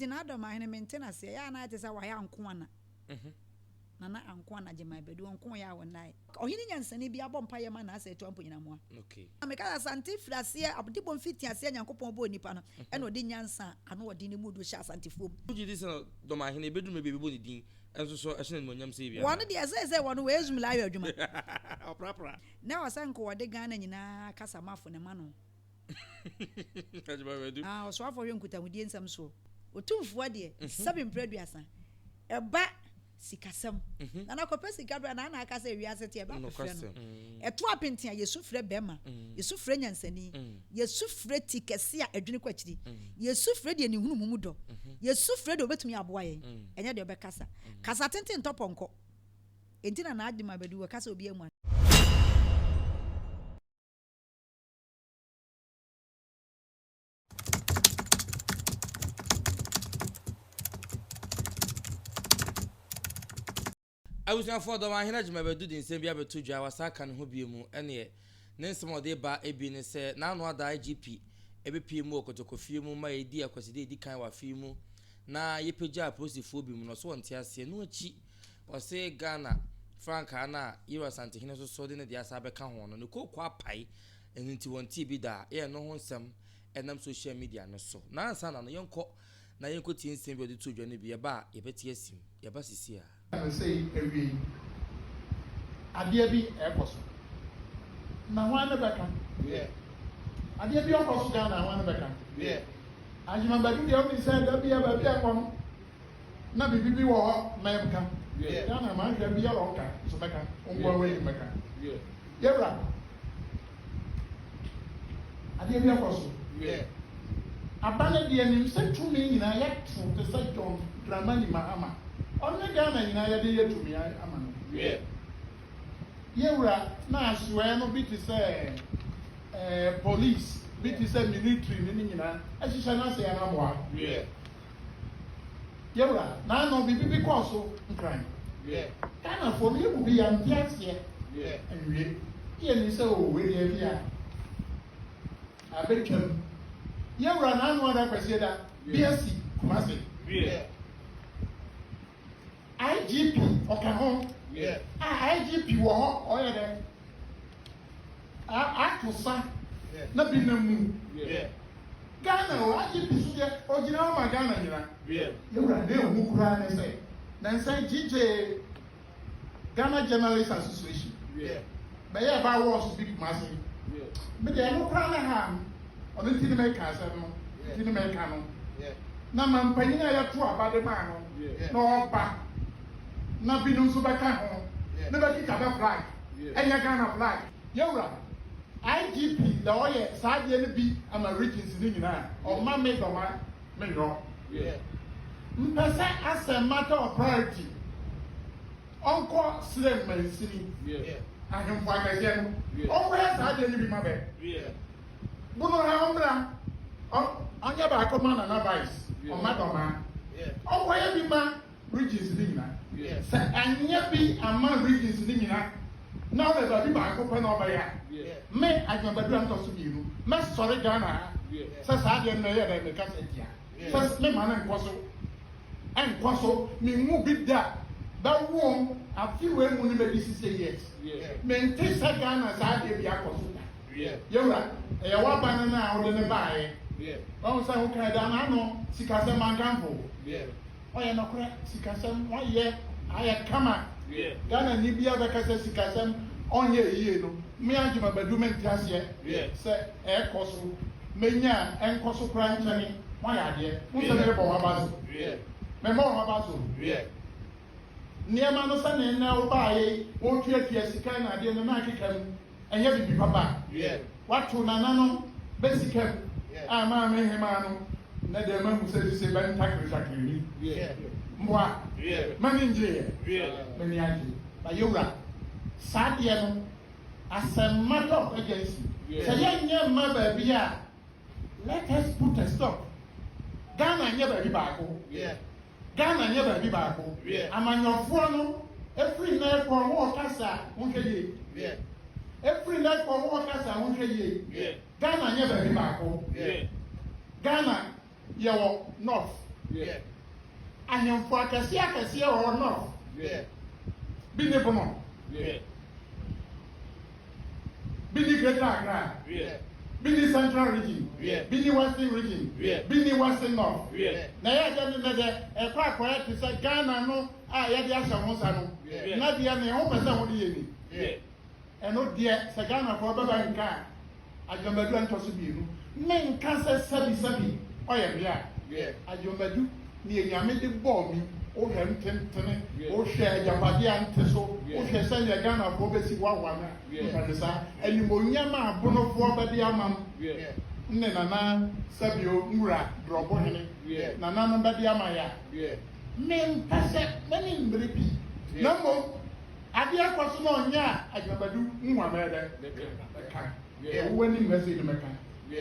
Enti na Adɔmahene mente no aseɛ, ɛyɛ a na ayɛ te sɛ wayɛ anko ana. Nana anko ana Gyemai Badu, ɔnko yɛ a ɔnnae. Ɔhene nyansani bi abɔ mpaeɛ ma Naasa atu amponyinamoa. Na meka sɛ Asante firi aseɛ, adebɔ mfitiaseɛ Nyankopɔn bɔɔ nnipa no, ɛna ɔde nyansa a ano ɔden no mu duro hyɛɛ Asantefoɔ mu. Wogye di sɛ Dɔmahene bɛduru mmerɛ bi a yɛbɛbɔ ne din nso so ɛhyɛ no animuonyam sɛ ebia Wɔn deɛ seesei wɔn wɔ Ezum la ayɔ adwuma. Ɔprapra. Na ɛwɔ sɛ nka wɔde Ghana nyinaa kasamafo no ma no. Ah, ɔsoafoɔ hwɛ nkutahodie nsɛm soɔ. Otumfoɔ deɛ, sɛbe mprɛ 30, ɛba sikasɛm. Nana kɔpɛ sika berɛ a, na ana aka sɛ wiase te ɛba abɛfrɛ no. Ɛto apenten a, yɛsu frɛ bɛrima, yɛsu frɛ nyansani, yɛsu frɛ ti kɛse a ɛdwene kɔ akyiri, yɛsu frɛ deɛ ne nhunumu mu dɔ, yɛsu frɛ deɛ ɔbɛtumi aboa yɛn, ɛnyɛ deɛ ɔbɛkasa. Kasa tenten ntɔ pɔnkɔ. Enti na n'adwene abɛdu, wɔka sɛ obi amu Abusuafoɔ dɔm ahene Agyemang Badu de nsɛm bi abɛto dwa, wasan aka ne ho bio mu, ɛneɛ ne nsɛm a ɔde ba bi ne sɛ n'ano ada IGP ɛbɛpue mu wɔ Kotokofie mu ma yɛdi Akwaside a ɛdi kan wɔ afe yi mu na yɛpagya apolisifoɔ bi mu no ɔse ɔnte aseɛ, ɛno akyi ɔse Ghana frankaa no a Yero Asantehene nso so de ne deɛ asan abɛka ho no ne kooko apae Ɛno nti wɔntee bi da a yɛ ɛno ho nsɛm ɛnam social media no so. Na ansa na no yɛnkɔ na yɛnkɔtie nsɛm bi a ɔde too dwa no bi, yɛba a yɛbɛte asim. Yɛba sisi a. No sei awiei adeɛ bi ɛkɔ so na hwan ne bɛka adeɛ bi ɔkɔ so Ghana hwan ne bɛka Agyemang Badu deɛ wonim sɛ da bia baabi a ɛkɔ no Na biribi bi wɔ hɔ mɛka. Ghana manhwɛ biara ɔnka nso mɛka. Wo nkoa w'anim mɛka. Yɛwura, adeɛ bi akɔ so. Aba no deɛ nim sɛ tumi nyinaa yɛto te sɛ John Dramani Mahama. Ɔno ne Ghana nyinaa yɛde yɛ tumi ama no. Yɛwura, na asoɛɛ no bi te sɛ eh, police, bi te sɛ military ne ne nyinaa ɛhyehyɛ n'ase anamoa. Yɛwura, naano biribi bi kɔɔ so Nkran. Ghanafoɔ no yɛn mu bi yɛnte aseɛ nwie. Yɛnim sɛ oo wei deɛ bi a abɛtwam. Yɛwura, naano ada Kwasieda bi asi Kumasi. IGP ɔka ho. A IGP wɔ hɔ ɔyɛ dɛn? Ato sa na bi nam mu. Ghana o, IGP so deɛ ɔgyina hɔ ma Ghana nyina. Yɛwura na ehu koraa ne sɛ nansa GJ Ghana Journalists Association bɛyɛ ba awards bi Kumasi. Me deɛ ɛno koraa na ha me. Ɔno nti ne meka asɛm no, nti ne meka no. Na mampanyin a yɛto aba de maa no na ɔba na binom nso bɛka ho na bɛkita bɛ flag, ɛnyɛ Ghana flag. Yɛwura, IGP na ɔyɛ saa adeɛ no bi ama regions no nyinaa, ɔmma me dɔma menyɔ. Mpɛ sɛ as a matter of priority ɔnkɔ Srem mansini, ahemfo akɛseɛ no, ɔnkɔyɛ saa adeɛ no bi ma bɛ. Bono ha ɔmmra, ɔnyɛ baako ma Nana Vice, ɔmma dɔma. Ɔnkɔyɛ bi ma regions no nyina. Sɛ anyɛ bi amma regions no nyina na ɔbɛ baabi baako pɛ na ɔbɛyɛ a, me Agyeman Badu a metɔ so mienu, mɛsɔre Ghana ha sɛ saa adeɛ no mɛyɛ dɛn mekasa tia sɛ memma no nkɔ so, ɛnkɔ so, menwu bi da, bɛwom afe wei mu no mɛdi 60 years, mente sɛ Ghana saa adeɛ bi akɔ so da. Yɛwura, ɛyɛ w'aba no na wode no baeɛ. Wahu sɛ wokae da no ano sikasɛm mankamfo wo. Ɔyɛ nɔkorɛ sikasɛm wayɛ ayɛ kama. Ghana ni bia bɛka sɛ sikasɛm ɔnyɛ yie no me Agyema Badu mente aseɛ sɛ ɛkɔ so menya a ɛnkɔ so koraa nkyɛne moayɛ adeɛ wohu sɛ merebɔ wo aba so memmɔ wo aba so nneɛma no sɛdeɛ nnɛ wobaayɛ yi wotuatua sika na adeɛ no na akeka mu Ɛnyɛ biribi papa. Wato nananom bɛ sika mu a maame hemaa no nɛ deɛ mahu sɛ sise bɛ ntakere takere ni. Mboa. M'ani ngye yɛ. M'ani agye. Ba yɛwura, saa deɛ no as a matter of urgency, sɛ yɛnyɛ mma baabi a, let us put a stop. Ghana nyɛ baabi baako. Ghana nyɛ baabi baako. Amanyɔfoɔ no ɛfiri nnɛ rekɔ wɔn ɔkasa a monhwɛ yie. Ɛfiri nnɛ rekɔ wɔn ɔkasa a monhwɛ yie. Ghana nyɛ baabi baako. Ghana yɛwɔ North, Ahemfo akɛseɛ akɛseɛ wɔ hɔ North. Bi ne Bono. Bi ne Greater Accra. Bi ne Central Region. Bi ne Western Region. Bi ne Western North. Na ɛyɛ dɛ ne nnɛ dɛ ɛkɔ akɔyɛ te sɛ Ghana no a yɛde ahyɛ ho nsa no. Na deɛ ne ho pɛ sɛ ho de yɛ ni. Ɛno deɛ sɛ Ghanafoɔ bɛba nka a, Agyɔmadu a ntɔ so mmienu, menka sɛ sɛbi sɛbi ɔyɛ me a, Agyɔmadu, neɛ Nyame de bɔɔ me, wohwɛ ntentene, wohwɛ agyapadeɛ a nte so, wohwɛ sɛdeɛ Ghanafoɔ bɛsi hoahoa me a, mepɛ no saa. Animuonyam a Bonofoɔ bɛde ama m ne Nana sɛbio Nwura Drɔbohene, nananom bɛde ama yɛ a, mempɛ sɛ m'ani mmere pii, na mmom Adeɛ kɔ so na ɔnyɛ a Agyinabadu nhu a mɛyɛ dɛn? Mɛka. Deɛ wowɔ anim ha sei no mɛka.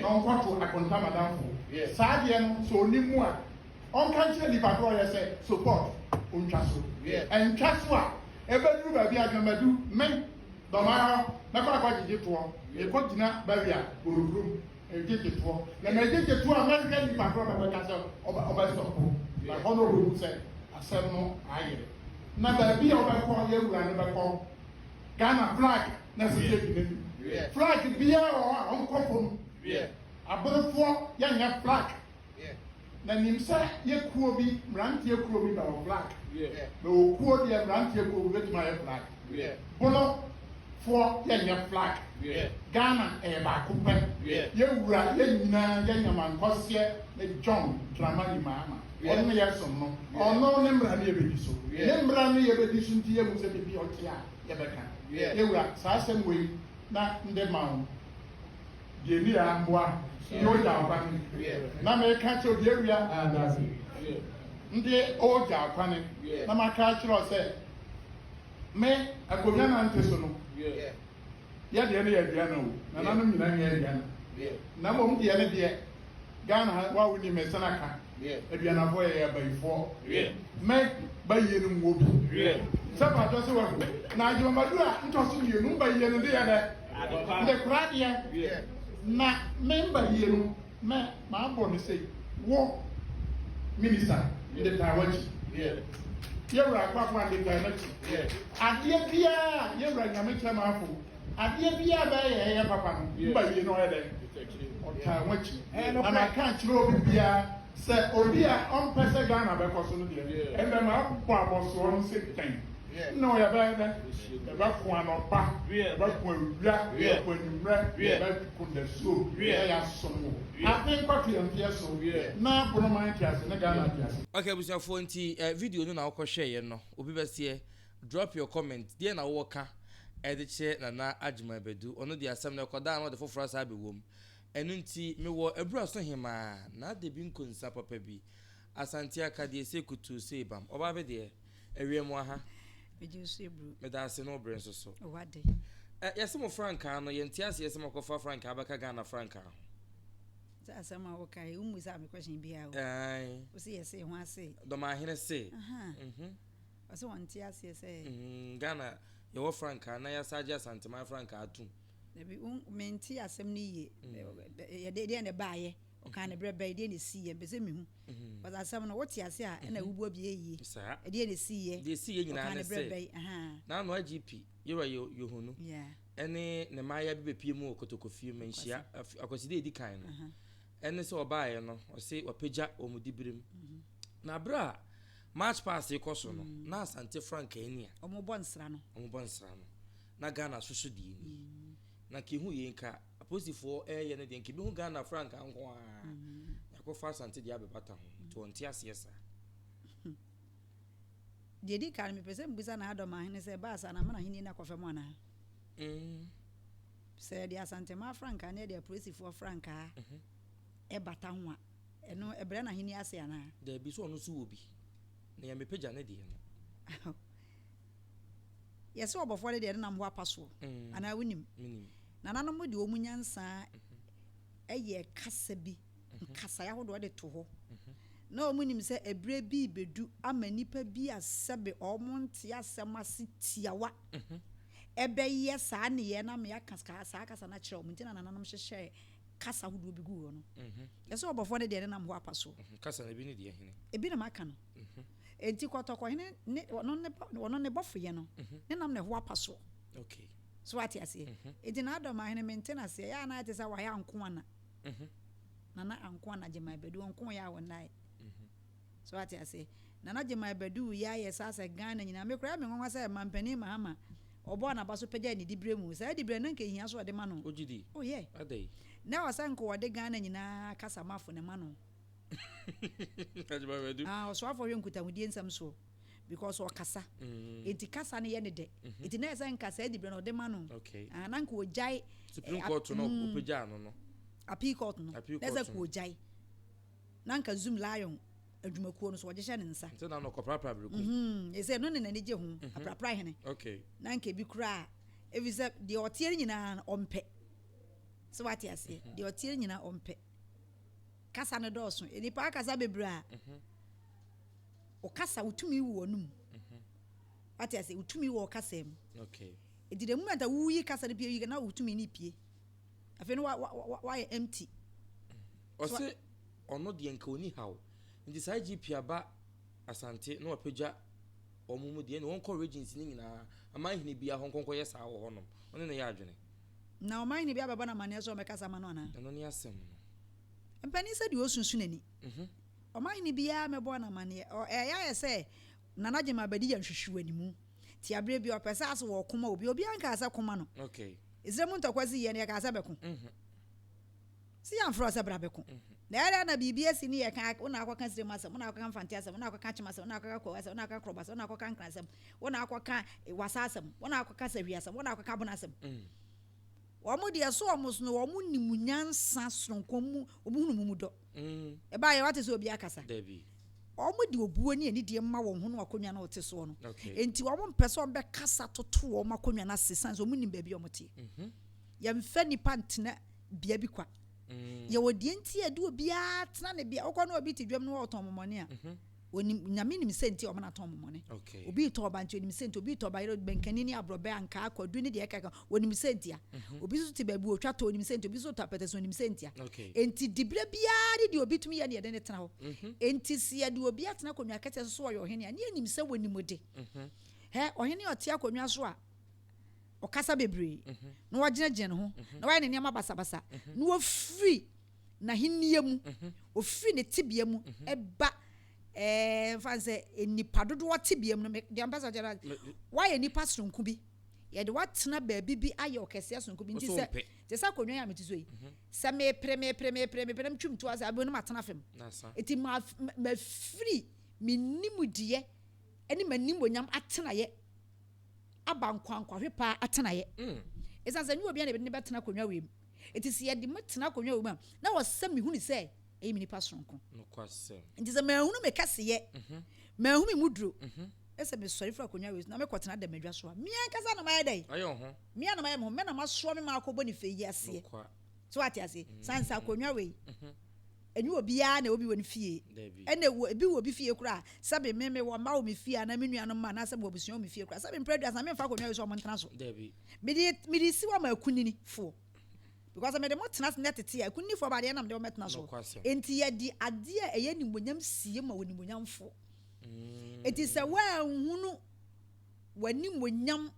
Na ɔnkɔto akonta madamfo. Saa adeɛ no sɛ ɔnim mu a ɔnka nkyerɛ nipa korɔ ɔyɛ sɛ support ɔntwa so. Ɛntwa so a ɛbɛduru baabi a Agyinabadu me dɔmaa hɔ mɛkɔ akɔgyegye toɔ. Mekɔ gyina barrier Borokurom Megyegye toɔ, na megyegye toɔ a mɛhwehwɛ nipa korɔ bɛbɛka sɛ ɔbɛstɔpo, na hɔ na ɔbɛhu sɛ asɛm no ayere. Na baabi a ɔbɛkɔ yɛ wura no bɛkɔ Ghana flag na ɛsɛ sɛ ɛgyina nim. Flag biara wɔ hɔ a ɔnkɔ fam. Abonofoɔ yɛnyɛ flag. Na nim sɛ yɛ kuo bi mmeranteɛ kuo bi bɛwɔ flag. Mewɔ kuo deɛ mmeranteɛ kuo bi bɛtumi ayɛ flag. Bono foɔ yɛnyɛ flag. Ghana ɛyɛ baako pɛ. Yɛ wura yɛ nyinaa yɛ Nyamankɔseɛ ne John Dramani Mahama. Ɔno ne yɛ som no. Ɔno ne mmra ne yɛbɛdi so. Ne mmra ne yɛbɛdi so nti yɛhu sɛ biribi ɔte a yɛbɛka. Yɛ wura saa asɛm wei na nde ma wo. Deɛ ni a mboa ndi ogya akwane na meka kyerɛ deɛ awia ndi ogya akwane na maka akyerɛ sɛ me akonnwa na nte so no yɛ deɛ no yɛ aduana o nananom nyinaa nyɛ aduana na mmom deɛ ne deɛ Ghana ha wa woni me sɛn aka aduanafoɔ yɛyɛ abayifoɔ me bayie no nwɔ bi sɛ patɔ sɛ wahu na agyemamadu a ntɔ so mmienu mbayie no de yɛ dɛ de kora deɛ na me mbayie no me maabɔ no sei wo minista de taa wakyi yɛwura akwafoɔ de taa n'akyi adeɛ biara yɛwura nyame kyɛ maafo Adeɛ biara a bɛyɛ ɛyɛ papa no, mba yie no ɔyɛ dɛn? Ɔtaa ho akyi. Na maka akyerɛ obi biara sɛ obi a ɔmpɛ sɛ Ghana bɛkɔ so no deɛ, ɛndɛ mabɔ abɔsoɔ no sɛ dɛn na ɔyɛ bɛyɛ dɛn? Yɛbɛko anɔpa, yɛbɛko awia, yɛbɛko anwummerɛ, yɛbɛko dasuo na yɛasom wo. Afe nkɔto yɛn mfeɛ so na Bonoman te ase ne Ghana te ase. Ok abusuafoɔ nti eh video no na wokɔ hwɛeɛ no obi bɛseɛ Drop your comment, deɛn na wowɔ ka de kyerɛ Nana Agyemang Badu? Ɔno deɛ asɛm no ɛkɔdaa na ɔde foforɔ asan abɛwɔ mu. Ɛno nti mewɔ Abura so hemaa, Nade bi nkonsa papa bi, Asante aka deɛ sei kutuu sei bam. Ɔbaa bɛ deɛ, awia mu aha. Megye wo so eburu. Meda ase ne wo bere nso so. Wade. Ɛ, yɛse mo frankaa no, yɛnte aseɛ sɛ moakɔfa frankaa abɛka Ghana frankaa ho. Sɛ asɛm a woka yi, wommusaa me question biara o. Ae. Wo se yɛse ho ase. Dɔmahene se. Aha. Mhm. Ɔsɛ wɔnte aseɛ sɛ. Mm, Ghana yɛwɔ frankaa na yɛasa agye Asanteman frankaa atom. Dabi, mente asɛm no yie. Yɛde deɛ na ɛbaayɛ, ɔkaa ne berɛ bɛn, deɛ na ɛsiiɛ, mpɛ sɛ mehu. Because asɛm no, wote ase a, ɛna wobua bi yie. Saa. Ɛdeɛ na ɛsiiɛ, Deɛ ɛsiiɛ nyinaa ɔkaa ne ne berɛ sɛ, bɛn, ahaa. na ano IGP, Yɛwura Yohonu, ɛne ne mmaayewa bi bɛpie mu wɔ Kotokofie manhyia, Akwaside a ɛdi kan no. Ɛne sɛ ɔbaeɛ no, ɔse wapagya wɔn diberem. Na berɛ a March past rekɔ so no, na Asante frankaa ni a. Wɔbɔ nsra no. Wɔbɔ nsra no. Na Ghana so so deɛ ni. Na nka ehu yei nka apolisifoɔ ɛreyɛ no deɛ nka ebi hu Ghana frankaa nko ara. Yɛakɔfa Asante deɛ abɛbata ho. Nti wɔnte aseɛ saa. Deɛ ɛdi kan no, mepɛ sɛ mebisa N'Adɔm ahene sɛ ɛbaa saa no, ama n'ahennie no akɔ fam anaa? Sɛ yɛde Asanteman frankaa ne yɛde apolisifoɔ frankaa ɛbata ho a, Ɛno, ɛbrɛ n'ahenni ase anaa? Dabi, so ɔno nso wɔ bi? Na yɛmmɛpagya ne deɛ no. Yɛse ɔbɔfoɔ no deɛ ne nam hɔ apa soɔ, mm. anaa wonim? Menim. Nananom de wɔn nyansa mhm. yɛ kasa bi, mhm. nkasaeɛ ahodoɔ de to hɔ. Mhm. Na wɔn nim sɛ ɛberɛ bi rebɛdu ama nnipa bi a sɛbe wɔn nte asɛm ase tiawa ɛbɛyɛ saa nneyɛɛ no ama yɛaka saa kasa no akyerɛ wɔn. Nti na nananom hyehyɛɛ. kasa ahodoɔ bi gu hɔ no. Yɛsɛ ɔbɔfoɔ no deɛ ne nam hɔ apa soɔ. Kasa no ebi ne deɛ hene? Ebi na maka no. Enti kɔtɔkɔhene ne ɔno ne ɔno ne bɔfoyɛ no ne nam na ɛho apa soɔ. So wate aseɛ? Enti na Adɔmahene mente no aseɛ. Ɛyɛ a na ayɛ te sɛ wayɛ anko ana. Nana anko ana Gyemai Badu ɔnko yɛ a ɔnnae. So wate aseɛ? Nana Gyemai Badu yɛ ayɛ saa sɛ Ghana nyinaa. Me koraa ɛyɛ me nwanwa sɛ Mampanin Mahama ɔbɔɔ n'aba so pagyaa ne diberɛ mu. Saa diberɛ no na nka ɛhia sɛ ɔde ma no. Wogye di? Oh yeah. Adɛn? Na ɛwɔ sɛ nka ɔde Ghana nyinaa kasamafo no ma no. Gyemai Badu. Ah, ɔsoafoɔ hwɛ nkutahodie nsɛm soɔ because ɔkasa. Enti kasa no yɛ ne dɛ. Enti na ɛsɛ sɛ nka saa diberɛ no ɔde ma no. Okay. Ah, na nka ɔgyae. Supreme Court no ɔpagyaa no no. Appeal Court no. Appeal Na ɛsɛ Court sɛ no. nka ɔgyae. Na nka Zoom Lion adwumakuo no so wɔgye hyɛ ne nsa. Nti na ɔkɔprapra berekum. Mhm, ɛsɛ ɛno ne n'ani gye ho, aprapra hene. Okay. Na nka ebi koraa, efi sɛ deɛ ɔteɛ no nyinaa no ɔmpɛ. Sɛ wate aseɛ, deɛ ɔteɛ no nyinaa ɔmpɛ. Kasa no dɔɔso, nnipa akasa bebree a, ɔkasa wotumi wɔ wɔn mu. Wate aseɛ, wotumi wɔ ɔkasa mu. Okay. Eti the moment a woyi kasa no pie yi na wotumi ne pie. Afei no wa wa wa wayɛ empty. Ɔse ɔno deɛ nka ɔni haw nti saa IGP aba Asante na wapagya wɔn mu deɛ ɛna wɔnkɔ regions no nyinaa amanhene biara hɔ nkɔnkɔyɛ saa wɔ hɔnom ɔne no yɛ adwene. Na ɔmanhene biara bɛbɔ no amaneɛ sɛ ɔmmɛkasa ama no anaa? Ɛno ne asɛm no. Mpanin sɛ deɛ ɔsunsu n'ani. Ɔmanhene biara mmɛbɔ no amaneɛ. Ɔ ɛyɛ ayɛ sɛ Nana Gyimah abɛdi yɛn nhwehwɛanimu. Nti aberɛ bi ɔpɛ sɛ ase wɔko ma obi. Obiara nkaa sɛ ko ma no. Okay. Esrɛ mu ntɔkwa si yɛ no yɛkaa sɛ bɛko. Sɛ yɛamfrɛ wo sɛ bra bɛko. Na ɛyɛ dɛn na biribi asi ne yɛka wo na akɔka srem asɛm, wo na akɔka mfante asɛm, wo na akɔka akyem asɛm, wo na akɔka kwawu asɛm, wo na akɔka korɔbɔ asɛm, wo na akɔka nkran asɛm, wo na akɔka wasa asɛm, wo na akɔka sahwi asɛm, wo na akɔka abono asɛm. Wɔn deɛ so wɔn so no wɔn nim nyansa soronko mu wɔn hunu mu mu dɔ. Ɛbaa yɛ wate sɛ obi akasa. Dabi. Wɔn de obuo ne anidie ma wɔn ho no akonnwa no wɔte soɔ no. Okay. Enti wɔn mpɛ sɛ wɔn bɛkasa toto wɔn akonnwa no ase san sɛ wɔn nim baabi a wɔn teɛ. Yɛmfa nnipa ntena bea bi kwa. Yɛwɔ deɛ nti a yɛde obiara tena ne bea. Wokɔ na obi te dwam na ɔretɔn mɔmɔne a, onim, Nyame nim sɛ nti a ɔma no atɔn mɔmɔne. Obi retɔn ɔbankye, onim sɛ nti. Obi retɔn bayerɛ, mankani ne aborɔbɛ, ankaa, kwadu ne deɛ ɛkeka ho, onim sɛ nti a. Obi nso te baabi ɔtwa tɔ, onim sɛ nti. Obi nso retɔ apɛtɛsɛ, onim sɛ nti a. Enti diberɛ biara ne deɛ obi tumi yɛ na yɛde no tena hɔ. Enti sɛ yɛde obi atena akonnwa kɛseɛ so sɛ ɔyɛ ɔhene a, ne yɛnim sɛ wɔnim de. Hɛ, ɔhene a ɔte akonnwa so a, ɔkasa bebree, na wagyinagyina ne ho, na wayɛ ne nneɛma basabasa, na wafiri n'ahenni mu, ofiri ne tebea mu ba ɛɛ nfa sɛ nnipa dodoɔ tebea mu no, deɛ mpɛ sɛ ɔkyerɛ no, wayɛ nipa soronko bi, yɛde watena baabi bi ayɛ ɔkɛseɛ soronko bi, nti sɛ te sɛ akonnwa yi a mete so yi, sɛ mepere mepere mepere mepere na metwam to ase abɛn no matena fam, eti ma mafiri me nimdeɛ ne m'animonyam atenaeɛ aba nkwankwahwe paa atenaeɛ. Ɛsiane sɛ nyɛ obiara na yɛde no bɛtena akonnwa wei mu. Enti sɛ yɛde me tena akonnwa wei mu a, na wɔ sɛ mehunu sɛ ɛyɛ me nipa soronko. Nokwasɛm. Nti sɛ manhunu me kɛseyɛ, manhu me mu duro, na sɛ mesɔre firi akonnwa wei so na mekɔtena dɛmadwa so a, me ankasa na mayɛ dɛn? Ayɛ wo ho. Me ara na mayɛ me ho. Me na masoa me ma akɔbɔ ne fɛ yi aseɛ. Nokwa. So wate aseɛ? Sane sɛ akonnwa wei, Ɛnyɛ obiara na ɛwɔ bi wɔ ne fie. Dabi. Ɛna ɛwɔ, ebi wɔ obi fie koraa a, sɛbe me, mewɔ mma wɔ me fie anaa me nuanom mma anaasɛ mewɔ abusua wɔ me fie koraa, sɛbe mprɛ aduasa memfa akonnwa wei so wɔn ntena so. Dabi. Mede, mede si hɔ ama akuninifoɔ. Because sɛ mede mo tena ase na tete a, akuninifoɔ ba adeɛ na mede wɔn bɛtena so. Nokwasɛm. Enti yɛde adeɛ a ɛyɛ animuonyam sie ma onimuonyamfoɔ. Enti sɛ woanhunu w'animuonyam,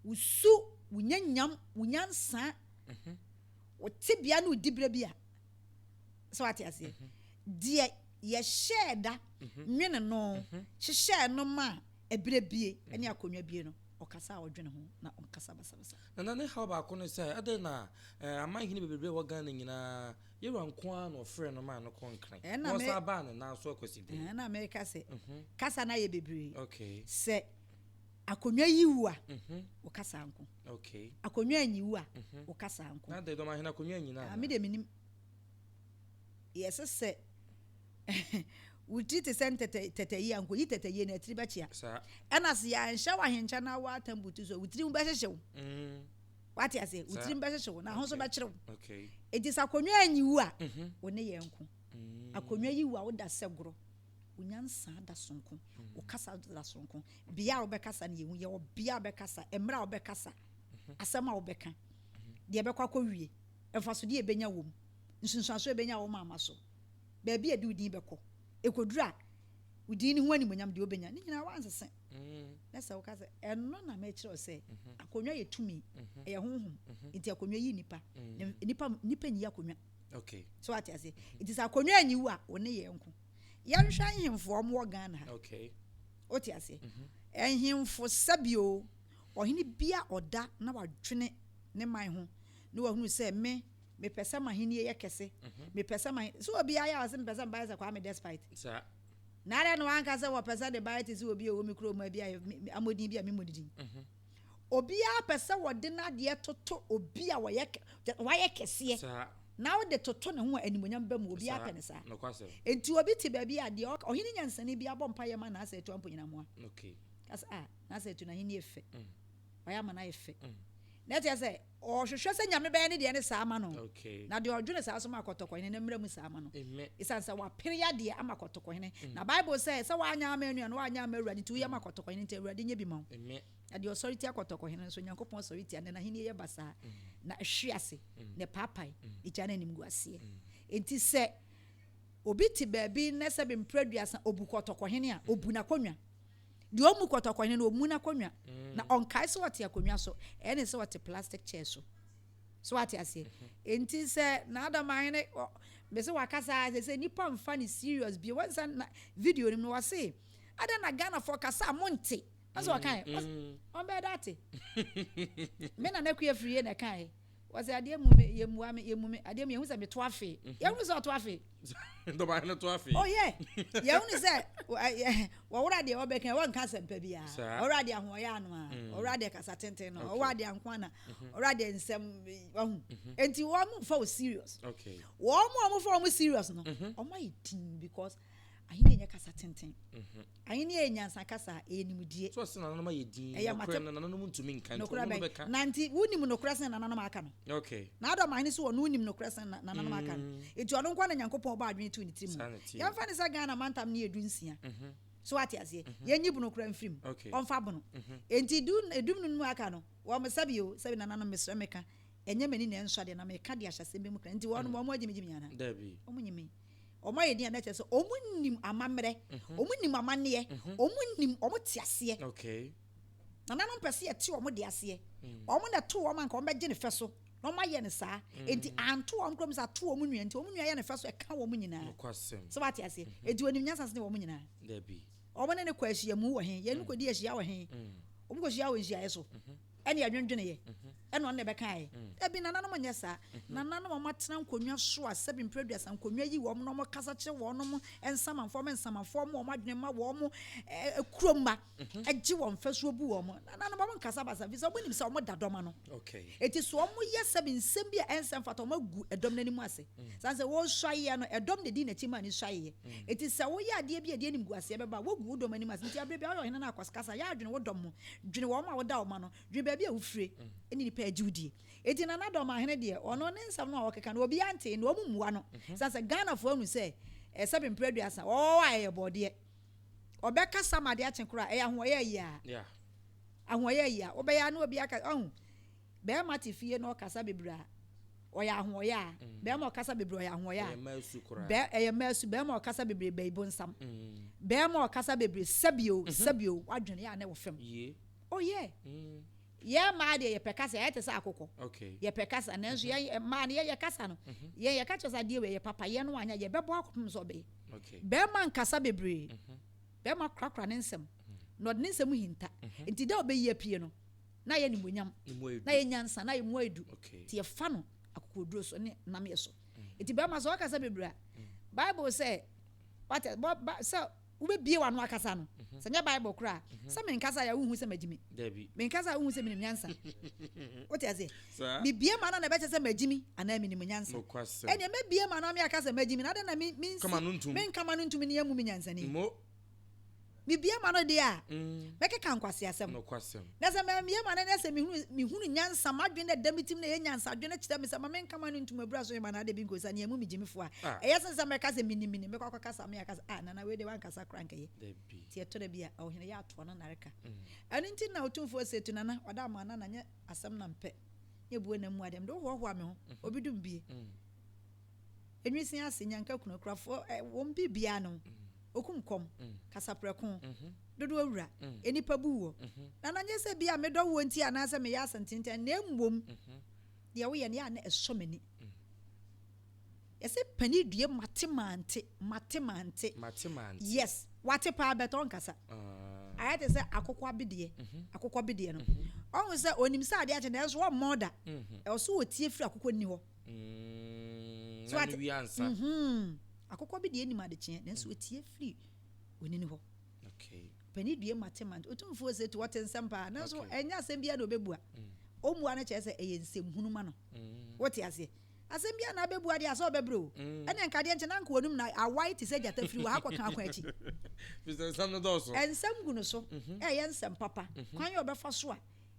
wo su, wo nyanyam, wo nyansa, wo tebea ne wo diberɛ bi a, sɛ wate aseɛ mhm. Deɛ yɛhyɛɛ da mhm. nwene no mhm. hyehyɛɛ no ma ɛberɛ bie ne akonnwa bie no, ɔkasa a ɔdwene ho na ɔnkasa basabasa. Nana, ne haw baako ne sɛ adɛn na eh, amanhene bebrebe wɔ Ghana nyinaa yɛwura nko ara na ɔfrɛ no maa no kɔ Nkran na ɔsan baa ne nan so akwasi de. Ɛna meka sɛ kasa no ayɛ bebree sɛ akonnwa yi wu a, wo kasa nko. Akonnwa anyi wu a, wo kasa nko. Na de dɔm ahene akonnwa anyina. Ah, me de menim. Yɛsɛ sɛ wo tiri te sɛ ntɛtɛ tɛtɛyi a, nkoyi tɛtɛyie na atiri bɛkyea. Ɛna sɛ yɛanhyɛ wo ahenkyɛ na woatam butu so a, wo tiri ho bɛhyehye wo. Wate aseɛ? Wo tiri bɛhyehye wo na ho nso bɛkyere wo. Enti sɛ akonnwa anyi wu a, wo ne yɛn nko. Akonnwa yi wu a, woda sɛ gorɔ. Wo nyansa da sononko, wo kasa da sononko. Bea a wobɛkasa no yɛhu, yɛwɔ bea a wobɛkasa, mmerɛ a wobɛkasa, asɛm a wobɛka, deɛ ɛbɛkɔ akɔwie, mfasodeɛ a ɛbɛnya wɔ mu. Nsunsuanso a ebenya wɔ wo maama so, baabi a ɛde wo din bɛkɔ, ɛkɔduru a, wo din no ho animuonyam deɛ wobɛnya, ne nyinaa woansese. Na sɛ woka sɛ, ɛno na mekyerɛ wo sɛ, akonnwa yɛ tumi, ɛyɛ honhom, nti akonnwa yi nnipa, na nnipa, nnipa nyi akonnwa. Okay. So ate aseɛ? Nti sɛ akonnwa anyi wo a, wo ne yɛn nko. Yɛnhwɛ ahemfo a wɔwɔ Ghana ha. Okay. Wote aseɛ? Ahemfo sɛbio, ɔhene bi a ɔda na wadwene ne man ho, na wahunu sɛ me, mepɛ sɛ m'ahennie yɛ kɛse, mepɛ sɛ m'ahen, sɛ obiara yɛ a ɔse mepɛ sɛ meba yɛ sɛ Kwame Despite. Saa. Na adɛn na wanka sɛ wɔpɛ sɛ ne ba yɛ te sɛ obi a ɔwɔ me kurom ha bi a amɔdin bi a memmɔ ne din. Obiara pɛ sɛ wɔde n'adeɛ toto obi a wɔyɛ wayɛ kɛseɛ. Saa. Na wode toto ne ho a animuonyam ba mu, obiara Saa. pɛ ne saa. Nokwasɛm. Enti obi te baabi a deɛ ɔka, ɔhene nyansani bi abɔ mpaeɛ ma Naasa Atu Amponyinamoa. Okay. Ka sɛ, ah, Naasa Atu n'ahennie fɛ. Wayɛ ama no ayɛ fɛ. Na ɛkyerɛ sɛ ɔhwehwɛ sɛ Nyame bɛyɛ ne deɛ ne saa ama no. Na deɛ ɔdwene saa nso ma kɔtɔkɔhene no mmra mu saa ama no. Ɛsiane sɛ wapere adeɛ ama kɔtɔkɔhene. Na Bible sɛ, sɛ woanyɛ ama anua no, woanyɛ ama Awurade nti woyɛ ma kɔtɔkɔhene nti Awurade nyɛ bi ma wo. Na deɛ ɔsɔre tia kɔtɔkɔhene no nso, Onyankopɔn sɔre tia no, na n'ahennie yɛ basaa, na ɛhwe ase, na ɛpaapae, na ɛgya no animguaseɛ. Enti sɛ obi te baabi na sɛbe mprɛ aduasa ɔbu kɔtɔkɔhene a, ɔbu n'akonnwa. Deɛ ɔmmu kɔtɔkɔhene no, ɔmmu n'akonnwa. Na ɔnkae sɛ ɔte akonnwa so, ɛyɛ ne sɛ ɔte plastic chair so. So wate aseɛ? Enti sɛ n'adamahene, mese wakasa a, sɛ sɛ nnipa mfa no serious bio. Wɔn sɛ na video no mu no, wɔse, adɛn na Ghanafoɔ kasa a monte? Wɔn sɛ ɔkae, wɔn bɛyɛ dɛ ate. Me Nana Akua Afriyie na ɛkaeɛ. Wɔsɛ adeɛ mu me, yɛmmua me, yɛmmu me, adeɛ mu yɛhu sɛ meto afee. Yɛhunu sɛ ɔto afee. Dɔbahene to afee. Oh yeah. Yɛhunu sɛ wɔwora deɛ wɔbɛka wɔnka asɛmpa biara. Wɔwora deɛ ahoɔyɛ ano a, wɔwora deɛ kasa tenten no, wɔwora deɛ anko ana, wɔwora deɛ nsɛm wahu. Enti wɔn mfa wo serious. Wɔn a wɔfa wɔn serious no, wɔn ayɛ din because ahenni nyɛ kasa tenten. Ahenni yɛ nyansa kasa, ɛyɛ nimdie. So ɔsɛ nananom ayɛ din, Ɛyɛ mate. Nokorɛ no nananom ntumi nka nti Nokorɛ ɔno bɛn? bɛka. Na nti wonim nokorɛ sene nananom aka no? Okay. Na Adam ahene so ɔno nim nokorɛ sene nananom aka no. Nti ɔno nkoa na Nyankopɔn bɔɔ adwene too ne tiri mu. Saa na ɛteɛ. Yɛmfa no sɛ Ghana mantam no yɛ du nsia. So wate aseɛ? Yɛnyi bono koraa mfiri mu. Okay. Ɔmfa bono. Enti du, edum no mu aka no, wɔn sɛbi o, sɛbi nananom mesrɛ meka, ɛnyɛ m'ani na ɛnsɔ adeɛ na meka de ahyɛ asɛm bi mu kra. Nti wɔn, wɔn agyimigyimi anaa? Dabi. Wɔn nyimi. Wɔn ayɛ din a na kyerɛ sɛ wɔn nim amammerɛ, wɔn nim amanneɛ, wɔn nim, wɔn te aseɛ. Okay. Nananom pɛ sɛ yɛte wɔn de aseɛ. Wɔn na ɛto wɔn anka wɔn bɛgye ne fɛ so na wɔn ayɛ no saa. Enti anto wɔn koraa mu sɛ ato wɔn nua nti wɔn nua yɛ ne fɛ so ɛka wɔn nyinaa. Nokwasɛm. Sɛ wate aseɛ. Enti wɔnim nyansa sene wɔn nyinaa. Dabi. Wɔn ne no kɔ ahyiamu wɔ he? Yɛn no kɔdi ahyia wɔ he? Wɔn kɔhyia wɔ nhyiaeɛ so. Ɛne ɛdwendweneeɛ. Ɛna ɔno na ɛbɛkaeɛ. Dabi, nananom nyɛ saa. Nananom a wɔatena nkonnwa so a sɛbi mprɛ aduasa nkonnwa yi wɔn na wɔkasa kyerɛ wɔn nsamanfoɔ ma nsamanfoɔ ma wɔn adwene ma wɔn kurom mma gye wɔn fasuo bu wɔn. Nananom wɔn nkasa basa ɛfiri sɛ wɔn nim sɛ wɔn da dɔm ano. Eti so wɔn yɛ sɛbi nsɛm bi a ɛnsɛ mfata wɔn agu ɛdɔm no anim ase. San sɛ wɔsuaeɛ no ɛdɔm na ɛdi n'akyi ma ne suaeɛ. Eti sɛ woyɛ adeɛ bi a ɛde animguaseɛ bɛba a wogu wo dɔm anim ase. Nti abere biara woyɛ ɔhene no akɔkasa yɛ adwene wo dɔm ho. Dwene wɔn a woda wɔn ano. Dwene baabi a wofire ne nnipa a ɛgye wo die. Enti Nana Dɔmahene deɛ, ɔno ne nsɛm no a ɔkeka no, obiara ntee na wɔn mmua no. Ɛsiane sɛ Ghanafoɔ ahunu sɛ, sɛbe mprɛ aduasa, ɔwɔ a ɛyɛ bɔɔdeɛ. Ɔbɛkasa ma adeɛ akye koraa, ɛyɛ ahoɔyɛ ayi a. Ahoɔyɛ ayi a. Wobɛyɛ a na obi aka, ɔhu, bɛrima te fie na ɔkasa bebree a, ɔyɛ ahoɔyɛ a. Bɛrima ɔkasa bebree ɔyɛ ahoɔyɛ a. Ɛyɛ mmaa su koraa. Bɛ, ɛyɛ mmaa su. Bɛrima ɔkasa bebree bɛyi bonsam. Bɛrima ɔkasa bebree, sɛbi o, sɛbi o, wadwene yɛ a na ɛwɔ fam. Yie. Oh yeah. Yɛn mmaa deɛ yɛpɛ kasa, yɛayɛ te sɛ akokɔ. Okay. Yɛpɛ kasa, nanso yɛn mmaa no yɛyɛ kasa no. Yɛn yɛka kyerɛ sɛ adeɛ wei yɛ papa, yɛn no anyɛ, yɛbɛbɔ akɔpem sɛ ɔbɛyɛ. Okay. Bɛrima nkasa bebree. Bɛrima korakora ne nsɛm, na ɔde ne nsɛm hinta. Nti da a ɔbɛyi apue no, na ayɛ animuonyam, na ayɛ nyansa, na ayɛ mu ayɛ du. Nti yɛfa no akokoɔduro so ne nnamyɛ so. Nti bɛrima sɛ ɔkasa bebree a, Bible sɛ, wate, bɔ, ba, sɛ wobɛbie w'ano akasa no, sɛ nyɛ Bible koraa a, sɛ menkasa a wonhu sɛ magyi me. Menkasa a wonhu sɛ menim nyansa. Wote aseɛ? Mebie m'ano na ɛbɛkyɛ sɛ magyi me anaa menim nyansa. Ɛnneɛ mɛbie m'ano ame aka sɛ magyi me na adɛn na mensi menka m'ano ntom ne amu me nyansani? Mebie m'ano deɛ a, mɛkeka nkwaseasɛm. Na sɛ mammie m'ano na sɛ mehunu nyansa, m'adwene na ɛda me tirim na ɛyɛ nyansa adwene kyerɛ me sɛ ma menka m'ano ntom abura so hema na ade bi nkɔsi a, nea ɛmu me gyimifoɔ a, ɛyɛ sen sɛ mɛka sɛ menim menim, mɛkɔ akɔkasa me aka sɛ ah nana wei deɛ wankasa koraa nkɛyɛ. Nti ɛtɔ da bi a ɔhene yɛ atoɔ no nareka. Ɛno nti na Otumfoɔ se tu nana, ɔda ama nana nyɛ asɛm na mpɛ, nyɛ buo na mmu adeɛ, mede wo hoahoa me ho, obi dum bie. Enwisi ase, nyanka kunu, akurafoɔ, ɛ, wɔn biribiara no, okum kɔm, kasaprɛko, dodoɔ wura, nnipa bu woɔ. Nana, nyɛ sɛ bi a medɔ woɔ nti anaasɛ meyɛ asɛntenten, na mmom deɛ woyɛ no yɛ a na ɛsɔ m'ani. Yɛsɛ panin due mate mante, mate mante. Mate mante. Yes, wate paa bɛtɔ nkasa. Ah. Ayɛ te sɛ akokɔ abedeɛ, akokɔ bedeɛ no. Ɔhu sɛ onim sɛ adeɛ akye nanso ɔmmɔ da. Ɛwɔ so wɔtie firi akokɔ nni hɔ. So Na ate- ne wi ansa. Akokɔ bi deɛ nim adekyeɛ nanso otie firi onini hɔ. Panin due mate mante. Otumfoɔ sɛ tu ɔte nsɛm paa nanso ɛnyɛ asɛm biara na ɔbɛbua. Ɔmmua no kyerɛ sɛ ɛyɛ nsɛmhunu ma no. Wote aseɛ? Asɛm biara na abɛbua deɛ asɛ ɔbɛbrɛ o. Ɛne nkadeɛ nkyɛ na nka wɔnum na awae te sɛ gyata firi wɔ ha kɔka akɔ akyi. Fisɛ nsɛm no dɔɔso. Nsɛm gu no so. Ɛyɛ nsɛm papa. Kwan yɛ ɔbɛfa so a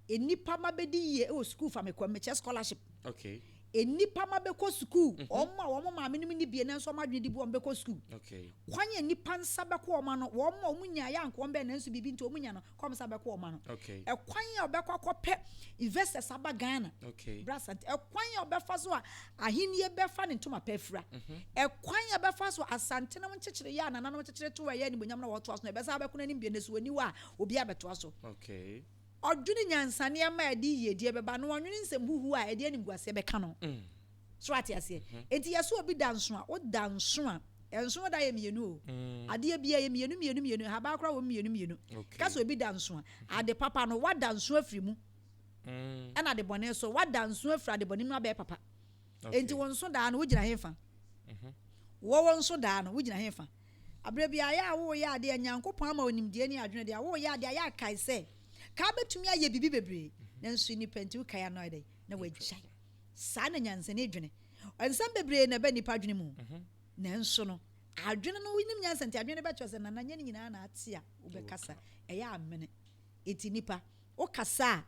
nnipa ma bɛdi yie ɛwɔ sukuu fa mekɔ mekyɛ scholarship. Nnipa ma bɛkɔ sukuu. Wɔn a wɔn maame no ni bie nanso wɔn adwene di bu wɔn bɛkɔ sukuu. Kwan yɛ nnipa nsa bɛkɔ wɔn ano. Wɔn a wɔn nya yɛ anka wɔn bɛn nanso biribi nti wɔn nya no kɔm nsa bɛkɔ wɔn ano. Ɛkwan yɛ ɔbɛkɔ akɔpɛ investors aba Ghana. Brasante. Ɛkwan yɛ ɔbɛfa so a ahennie bɛfa ne ntoma pɛ afira. Ɛkwan yɛ ɔbɛfa so asante nom nkyekyere yɛ a nananom nkyekyere to ɛyɛ animonyam na wɔtoa so no ɛbɛsa abɛko n'anim bie ne so oniwa a obi abɛtoa so. Ɔdwene nyansa nneɛma a ɛde yiedie bɛba na ɔnwene nsɛm huhu a ɛde animguaseɛ bɛka no. So ate aseɛ. Enti yɛsɛ obi da nso a, woda nso a, nso da yɛ mmienu o. Adeɛ bia yɛ mmienu mmienu mmienu, habaa koraa wɔ mmienu mmienu. Ka sɛ obi da nso a, ade papa no wada nso afiri mu. Ɛna ade bɔne so wada nso afiri ade bɔne mu abɛyɛ papa. Enti wo nso daa no wogyina hefa? Wɔwɔ nso daa no wogyina hefa? Aberɛ bi ayɛ a woyɛ adeɛ Nyankopɔn ama onimdeɛ ne adwene deɛ a woyɛ adeɛ ayɛ akae sɛ ka bɛtumi ayɛ biribi bebree nanso nipa nti wokae ano ayɛ dɛn na wagyae. Saa na nyansani dwene. Nsɛm bebree na ɛbɛ nipa adwene mu. Nanso no adwene no wonim nyansa nti adwene no bɛkyerɛ sɛ nana nyɛ ne nyinaa na ate a wobɛkasa ɛyɛ amene. Enti nipa wokasa a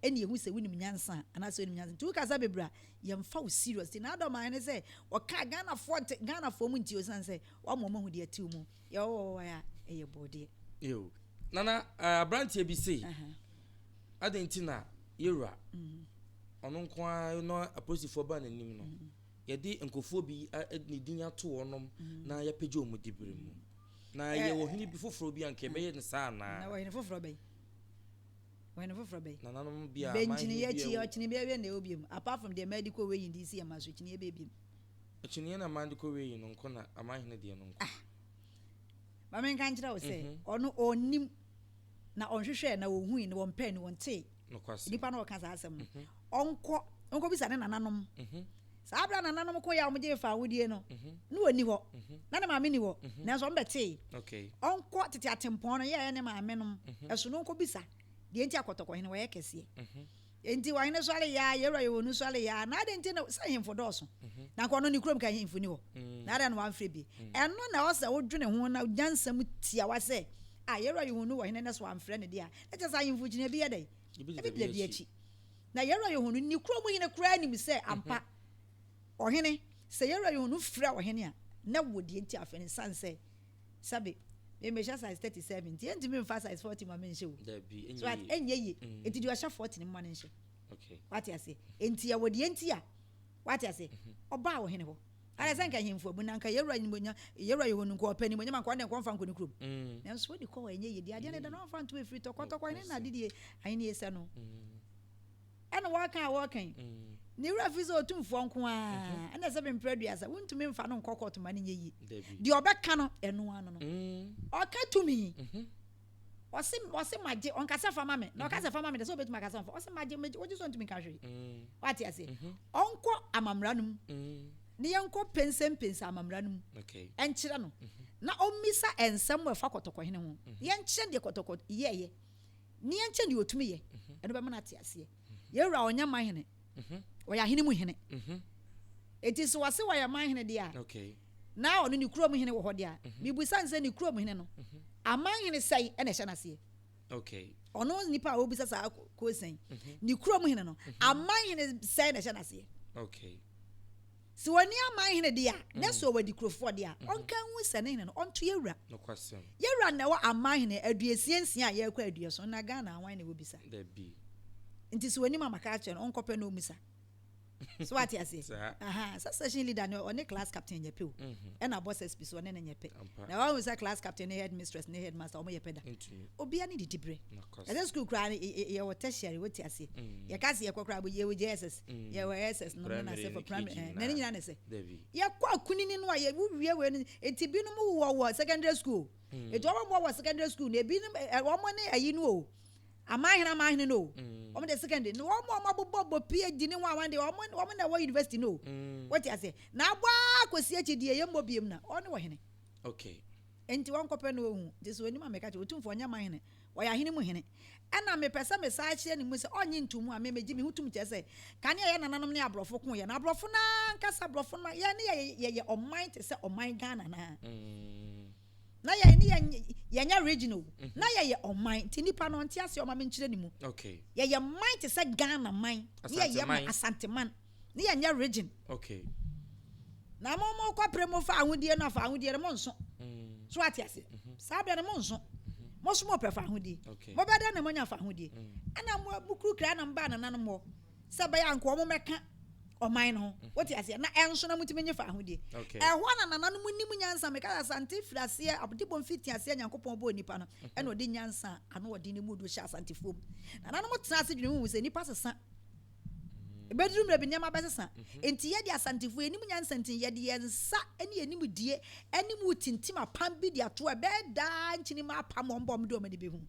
ɛne ehu sɛ wonim nyansa anaasɛ wonim nyansa nti wokasa bebree a yɛmfa wo serious. Nti na adɔm ahene sɛ ɔka Ghanafoɔ nte Ghanafoɔ mu nti osiane sɛ wama ɔmo ahu deɛ ɛte mu yɛwɔ wɔ a ɛyɛ bɔɔdeɛ. Yo. Nana, aberanteɛ bi sei, adɛn nti na yɛwura ɔno nko ara na apolisifoɔ baa n'anim no, yɛde nkurɔfoɔ bi ne din ato wɔnom na yɛapagya wɔn dibere mu. Na yɛwɔ hene bi foforɔ bi a nka yɛbɛyɛ no saa anaa? Na wɔhene foforɔ bɛyi. Wɔhene foforɔ bɛyi. Nananom bi a Bɛnkyini aman yɛ bi a akyi ɛwɔ- ɔkyini bi awie na ɛwɔ biem. Apart from deɛ mɛdi kɔ wei yi si yɛ ma so kyini yɛ bɛ biem. Kyiniiɛ na aman de kɔ wei yi no nko na aman hene deɛ no nko. Maame nka nkyerɛ wo sɛ ɔno ɔnim na ɔnhwehwɛ na ɔhui na wɔmpɛ na wɔntee. Nokwasɛm. Nipa na ɔka saa asɛm no. Ɔnkɔ ɔnkɔ bisa ne nananom. Saa abira nananom kɔ yɛ a wɔgye fa awodie no na wɔni hɔ na ne maame ni hɔ nanso ɔmo bɛtee. Ɔnkɔ tete atempɔn no yɛɛ ne maame nom ɛso no ɔnkɔ bisa deɛ nti akɔtɔkɔhene wɔyɛ kɛseɛ. Nti wɔhene sɔre yaa yɛwura yɛ wɔn sɔre yaa na adi nti na sɛ ahemfo dɔɔso na nkɔ ɔno ne kurom ka ahemfo ni hɔ na adi na wamfrɛ bi ɛno na ɔsɛ wodwene ho na nyansa mu tiawa sɛ a yɛwura yɛ wɔn wɔ hene ne so wamfrɛ ne deɛ a na kyerɛ sɛ ahemfo gyina bi yɛ dɛ Ebi ebi gyina bi akyi na yɛwura yɛ wɔn ne kurom hene koraa nim sɛ ampa ɔhene sɛ yɛwura yɛ wɔn frɛ ɔhene a na wɔ deɛ nti afɛ ne san sɛ sɛbe memehyɛ size 37 nti yɛntumi mfa size 40 ma menhyɛ o. Dabi, So at ɛnyɛ yie. ɛnyɛ yie nti deɛ ɔhyɛ 40 no ma no nhyɛ. Wate ase nti yɛwɔ deɛ nti a wate ase ɔbaa ɔhene hɔ ara sɛ nka ahemfo abu na nka yɛwura nimonyam yɛwura yɛ wɔn nkɔ ɔpɛ nimonyam anka ɔne nkɔmfa nkɔ ne kurom nanso wodi kɔ hɔ ɛnyɛ yie deɛ adeɛ no da na ɔmfa nto efiri tɔkɔtɔkɔ ne na adedeɛ ahenni sɛ no ɛna wɔka a wɔka yi ne wura fi sɛ otumfoɔ nko ara ɛna sɛ mempere aduasa wontumi mfa no nkɔ kɔɔto ma no nyɛ yie. Dabi. Deɛ ɔbɛka no ɛno ano no ɔka tumi ɔse ɔse magye ɔnkasa fa ma me na ɔkasa fa ma me de sɛ obɛtumi akasa mfa ɔse magye megye wogye so ntumi nka hwee. Wate ase ɔnkɔ amamra no mu ne yɛnkɔ pensɛmpensɛ amamra no mu ɛnkyerɛ no na ɔmmisa nsɛm wɔ ɛfa kɔtɔkɔhene ho yɛnkyerɛ deɛ kɔtɔkɔ yɛɛyɛ ne yɛnkyerɛ deɛ ɔtumi yɛ ɛno bɛma no ate aseɛ. Yɛwura ɔnyɛ man hene ɔyɛ ahene mu hene enti sɛ wɔse wɔyɛ man hene deɛ a na ɔno ne kurom hene wɔ hɔ deɛ a mibusa nsɛ ne kurom hene no aman hene sɛe ɛna ɛhyɛ n'aseɛ. Ɔno nipa a obisa saa kosan ne kurom hene no aman hene sɛe na ɛhyɛ n'aseɛ. Sɛ wɔni aman hene deɛ a na sɛ ɔwɔ kurofoɔ deɛ a ɔnka nhu sɛ ne hene no ɔnto yɛwura. Nokwasɛm. Yɛwura na ɛwɔ aman hene 66 a yɛrekɔ 70 na Ghana awan na ɛwɔ bisa. Dabi. Nti sɛ wɔnim amaka akyerɛ no ɔnkɔpɛ na ɔmmisa. So wate aseɛ? Aha, sɛ session leader no ɔne class captain nyɛ pɛ o. Ɛna boss SP so ɔne no nyɛ pɛ. Na wahu sɛ class captain ne head mistress ne headmaster wɔn yɛ pɛ da. Obia ne didi berɛ. Ɛsɛ school koraa no yɛwɔ tertiary wote aseɛ. Yɛka se yɛkɔ koraa yɛwɔ JSS, yɛwɔ SS no na sɛ for primary na ne nyinaa ne sɛ. Yɛkɔ akunini no a yɛ wowie wei no enti binom wɔ wɔ secondary school. Enti wɔn wɔ wɔ secondary school no ebinom wɔn ne ayi no o. Amanhene amanhene no o. Wɔn de secondary no wɔn a wɔn abobɔ bɔ PhD ne wɔn a wɔn de wɔn wɔn na ɛwɔ university no o. Wote aseɛ? Na abɔ ara kɔsi akyi deɛ yɛmmɔ biem na ɔne wɔ hene. Okay. Enti wɔnkɔpɛ no ohu. Nti sɛ onim a meka kyerɛ Otumfoɔ ɔnyɛ man hene. Ɔyɛ ahene mu hene. Ɛna mepɛ sɛ mesan kyerɛ ne mu sɛ ɔnnye nto mu a me megye me ho tom kyerɛ sɛ kane a yɛn nananom ne aborɔfo koeɛ no aborɔfo no ara ankasa aborɔfo no yɛn ne yɛyɛ yɛyɛ ɔman te sɛ ɔman Ghana no ara. Na yɛn ne yɛn yɛnyɛ region o. Na yɛyɛ ɔman nti nipa no ɔnte aseɛ ɔma menkyerɛ ne mu. Okay. Yɛyɛ man te sɛ Ghana man. Ne yɛyɛ Asanteman. Asanteman. Ne yɛ nyɛ region. Okay. Na mo mo kɔ pere mo fa ahodie no afa ahodie no mo nso. Mm. So ate ase. Mm -hmm. Saa bere no mo nso. Mm-hmm. Mo so mo pɛ fa ahodie. Okay. Mo bɛ dɛ na mo nya fa ahodie. Mm. Ɛna mo mo kuru kura na mo ba nananom hɔ. Sɛ bɛyɛ anko wɔn mɛka ɔman no ho. Mm-hmm. Wote aseɛ na ɛnso na motumi nye fa ahodie. Okay. Ɛhɔ na nananom nim nyansa meka sɛ Asante firi aseɛ abodebɔ mfiti aseɛ Nyankopɔn bɔɔ nipa no mm-hmm. ɛna ɔde nyansa ano ɔde ne mu do hyɛ Asantefoɔ mu. Nananom tena ase dwene hu sɛ nipa sesa. Ɛbɛduru mmerɛ bi nneɛma bɛsesa. Enti yɛde Asantefoɔ, yɛnim nyansa nti, yɛde yɛn nsa ne yɛn nimdie ne mu retintim apam bi de ato hɔ. Ɛbɛyɛ daa nkyinima apam a wɔn ba wɔn de wɔn ani bɛhu.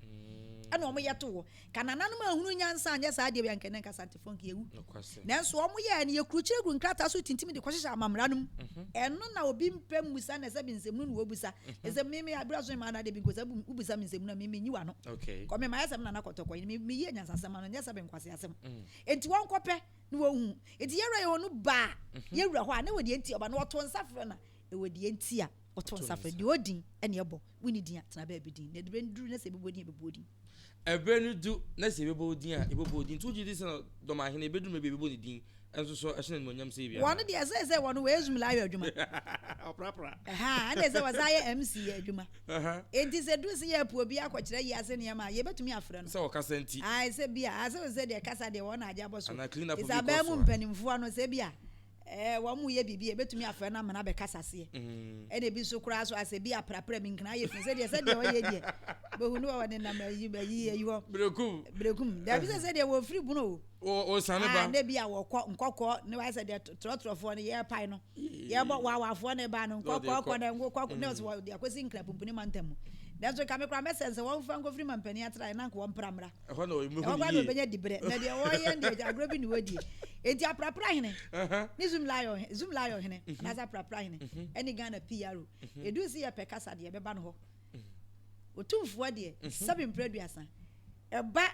Ɛna wɔn yɛ to hɔ. Ka nananom anhunu nyansa anyɛ saa adeɛ wei anka ɛnnɛ nka Asantefoɔ nka yɛwu. Nanso wɔn yɛɛ no, yɛkurukyire gu nkrataa so tintim de kɔhyehyɛ amammara no mu. Ɛno na obi mpɛ mmusa na sɛbi nsɛmunu na wɔbusa. Ɛsɛ me me abira so mmaa na de bi nkosa wobisa me nsɛmunu a me menyi w'ano. Kɔ me mayɛ sɛ me nana kɔtɔkɔ yi me meyie nyansasɛm ano nyɛ sɛ me nkwase asɛm. Enti wɔnkɔpɛ na wɔnhu. Enti yɛwura yɛ no baa yɛwura hɔ a na ɛwɔ deɛ nti ɔba na ɔto nsa frɛ na ɛwɔ deɛ nti a ɔto nsa frɛ deɛ ɔdin ɛne ɛbɔ wonni din a tena baabi din na ɛberɛ no duru na sɛ ɛbɛbɔ din a ɛbɛbɔ din. Ɛberɛ no du na sɛ yɛbɛbɔ wo din a, yɛbɛbɔ wo din. Nti wogye di sɛ Dɔmahene, ɛbɛduru mmerɛ bi a yɛbɛbɔ ne din nso so ɛhyɛ no animuonyam sɛ ebia Wɔn deɛ sɛ sɛ wɔn wɔ Zoom live adwuma. Ɔprapra. Ɛha ɛna sɛ wɔsan yɛ MC adwuma. Enti sɛ duru sɛ yɛrepo obi akɔkyerɛ yi ase nneɛma a yɛbɛtumi afrɛ no. Sɛ ɔkasa nti. Ae sɛ bi a asɛ sɛ deɛ kasa deɛ wɔn na agye abɔ so. Anaa clean up bi kɔ so a. Sɛ abɛn mu mpanimfoɔ no sɛ bi a Ɛɛ, wɔn yɛ biribi a, ebetumi afrɛ no amena abɛkasa aseɛ. Ɛna ebi nso koraa so asɛ bi aprapra mi nkena ayɛ fi sɛdeɛ sɛdeɛ ɔyɛ deɛ. Bohu no wɔ nenam ayi ayi ayi hɔ. Berekum. Berekum. Dabi sɛ sɛdeɛ wɔfiri bunu o. Wɔ sane ba. Ah, ne bi a wɔkɔ nkɔkɔ ne wayɛ sɛ deɛ trɔtrɔfoɔ no yɛrepae no. Yɛbɔ wawafoɔ no ba no nkɔkɔ kɔ na nkɔkɔ ne ɔsɛ wɔde akɔsi nkra pumpuni mantam mu. Nanso nka me koraa mɛsɛ sɛ wɔmfa nkɔfiri mampanin atraeɛ na nka wɔmpra mmra. Ɛhɔ na ɔbɛhu Ɛhɔ ne koraa na yie. ɔbɛnya diberɛ. Na deɛ wɔyɛ no deɛ agorɔ bi na wɔdie. Enti Aprapra hene ne Zoom Lion he- Zoom Lion hene anaasɛ Aprapra hene ɛne Ghana PRO. Ɛduru sɛ yɛpɛ kasa deɛ ɛbɛba no hɔ. Otumfoɔ deɛ sɛbe mprɛ 30 ɛba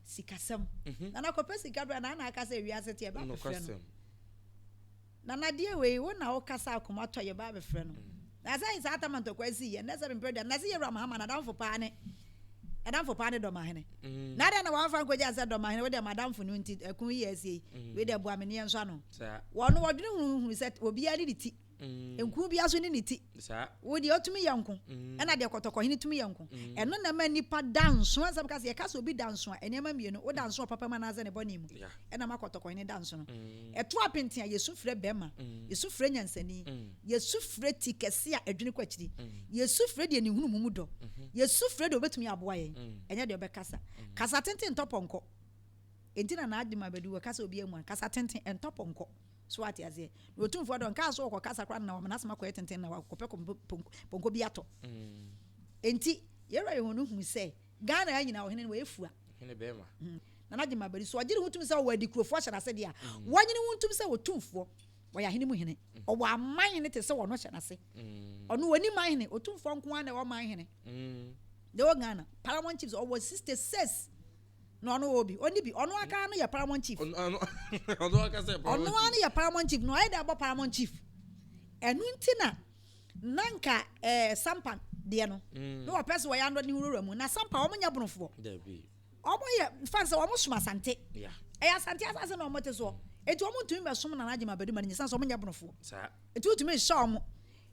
sikasɛm. Nana kɔpɛ sika berɛ a na ana aka sɛ wiase te ɛba abɛfrɛ no. Nokwasɛm. Nana deɛ wei wo na wo kasa akoma tɔ yɛ ba abɛfrɛ no na sɛ saa tama ntɔkwa si yɛ nɛ sɛ mempɛ dua na sɛ yɛwura Mahama nadamfo paa ne nadamfo paa ne dɔmahene mm. na dɛn na wɔamfa nkɔgya sɛ dɔmahene wo deɛ madamfo no nti ɛko yi asie yi mm. wei deɛ boa me ne yɛn nso ano wɔn wɔdwene hunuhunu sɛ obiara ne ne ti mm. nku biara so ne ne ti Wo deɛ ɔtumi yɛ nko, ɛna deɛ kɔtɔkɔhene tumi yɛ nko. Ɛno na ɛma nnipa da nso. Asɛm ka sɛ yɛka sɛ obi da nso a, nneɛma mmienu, woda nso wɔ papa mu anaasɛ ne bɔne mu. Ɛna ma kɔtɔkɔhene da nso no. Ɛto apenten a, yɛsu frɛ bɛrima, yɛsu frɛ nyansani, yɛsu frɛ ti kɛse a ɛdwene kɔ akyiri, yɛsu frɛ deɛ ne nhunumu mu dɔ, yɛsu frɛ deɛ ɔbɛtumi aboa yɛn, ɛnyɛ deɛ ɔbɛkasa. Kasa tenten ntɔ pɔnkɔ. Enti na n'adwene mu abɛdu, wɔka sɛ obi amu a, kasa tenten ɛntɔ pɔnkɔ. So wate aseɛ? Na Otumfoɔ deɛ ɔnkaa sɛ ɔkɔkasa koraa na wama n'asɛm akɔyɛ tenten na wakɔpɛ pɔnkɔ bi atɔ. Enti Yɛwura Yohane huu sɛ Ghana ha nyinaa ɔhene no wɔyɛ fua. Ɔhene bɛrima. Nana Gyimah Badu, so ɔgye ne ho tom sɛ ɔwɔ adikurofoɔ hyɛ n'ase deɛ a, wanye ne ho ntom sɛ Otumfoɔ, ɔyɛ ahene mu hene. Ɔwɔ aman hene te sɛ ɔno hyɛ n'ase. Ɔno ɔnni man hene, Otumfoɔ nko ara na ɛwɔ man hene. Deɛ ɛwɔ Ghana, Paramount Chiefs, ɔwɔ 66. Na ɔno wɔ bi, ɔnni bi. Ɔno ankara no yɛ paramount chief. Ɔno ankasa yɛ paramount chief. Ɔno ara no yɛ paramount chief. Na ɔyɛ dɛ abɔ paramount chief. Ɛno nti na na nka ɛɛ eh, Sampa deɛ no. Mm. Na wɔpɛ sɛ wɔyɛ andɔ ne wurawura mu. Na Sampa wɔn nyɛ bonofoɔ. Dabi. Wɔn yɛ fan sɛ wɔn som Asante. Yeah. Ɛyɛ Asante asase na wɔn te soɔ. Eti wɔn ntumi bɛsom Nana Agyemang Badu ma no nyɛ san sɛ wɔn nyɛ bonofoɔ. Saa. Eti wotumi nhyɛ wɔn.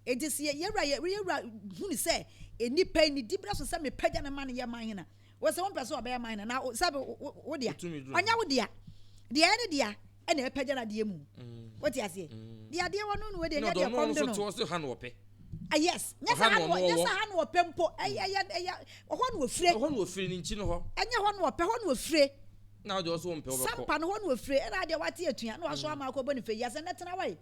Eti sɛ yɛwura yɛwura hunu sɛ nnipa yi ne dibra so sɛ mepagya ne ma no yɛ man hena. Wo se wompɛ sɛ ɔbɛyɛ man no na sɛbe wo dea. Ɔnyɛ wo dea. Deɛ ɛyɛ ne dea. Ɛna ɛpɛgya n'adeɛ mu. Wote aseɛ? Deɛ adeɛ wɔ no no wei deɛ nyɛ deɛ kɔm de no. Ɔno ha na ɔpɛ. Ah, yes. Nyɛ sɛ ha na nyɛ sɛ ha na ɔpɛ mpo. Ɛyɛ ɛyɛ ɛyɛ ɔhɔ na ofire. Ɛhɔ na ofire ne nkyi no hɔ. Ɛnyɛ hɔ na ɔpɛ hɔ na ofire. Na ɔde ɔso ɔmpɛ ɔbɛkɔ. Sampa no hɔ na ofire ɛna adeɛ wate atua na waso ama akɔbɔ ne fɛ yi asɛ nɛ tena hɔ yi.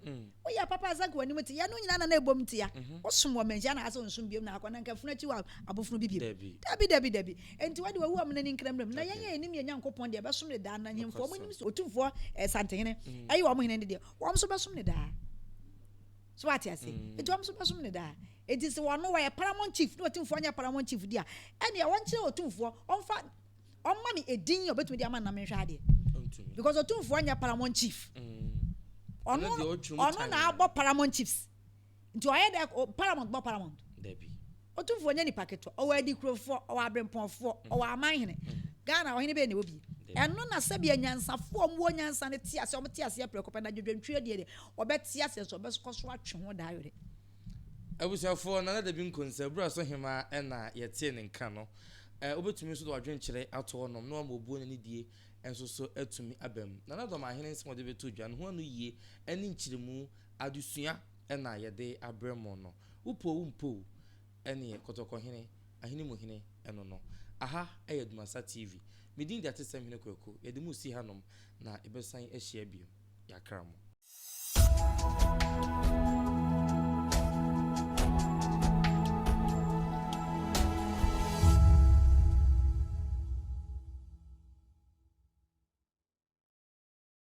Woyɛ papa sɛ nka w'anim te yɛ no nyinaa na na ɛbom tia. Wosom wɔ manhyia na asɛ onsum biom na akɔ na nka funu akyi wɔ abofono bi biom. Dabi dabi dabi. Enti wɔde wawu amena ni nkramram na yɛn a yɛnim yɛn Nyankopɔn deɛ bɛsom no daa na nhemfo wɔn nim sɛ Otumfoɔ eh, Santehene ɛyɛ wɔn hene no deɛ wɔn nso bɛsom no daa. So wate ase? Enti wɔn nso bɛsom no daa. Enti sɛ wɔn wɔyɛ paramount chief na Otumfoɔ nyɛ paramount chief di a ɛnea wɔnkyerɛ Otumfoɔ ɔmfa ɔmma me edin a ɔbɛtumi de ama no na menhwɛ adeɛ. Because Otumfoɔ nyɛ paramount chief. Ɔno ɔno na abɔ paramount chiefs. Nti ɔyɛ dɛ paramount bɔ paramount. Otumfoɔ nyɛ nipa ketewa. Ɔwɔ adikurofoɔ, ɔwɔ abrempɔnfoɔ, ɔwɔ amanhene. Ghana ɔhene bɛyɛ na ɛwɔ bi. Ɛno na sɛbi anyansafoɔ a wɔwɔ nyansa no te aseɛ, wɔte aseɛ prɛko pɛ na dwodwantwie deɛ deɛ ɔbɛte aseɛ nso ɔbɛkɔ so atwe ho daa werɛ. Abusuafoɔ, Nana Dabi Nkonsa, Abura so Hemaa na yɛtee ne nka no. Wobɛtumi nso de w'adwenkyerɛ ato hɔnom na wama obuo ne anidie nso so atumi aba mu. Nana Dɔmahene nsɛm a ɔde bɛtoo dwa no ho anoyie ne nkyerɛmu, adesua na yɛde abrɛ mo no. Wopɛ o wompɛ o, ɛneɛ Kɔtɔkɔhene, Ahene mu hene ɛno no. Aha yɛ Dumasa TV. Me din de Atesɛm Hene Kwaku. Yɛde mo resi hanom na yɛbɛsan ahyia bio. Yɛakra mo.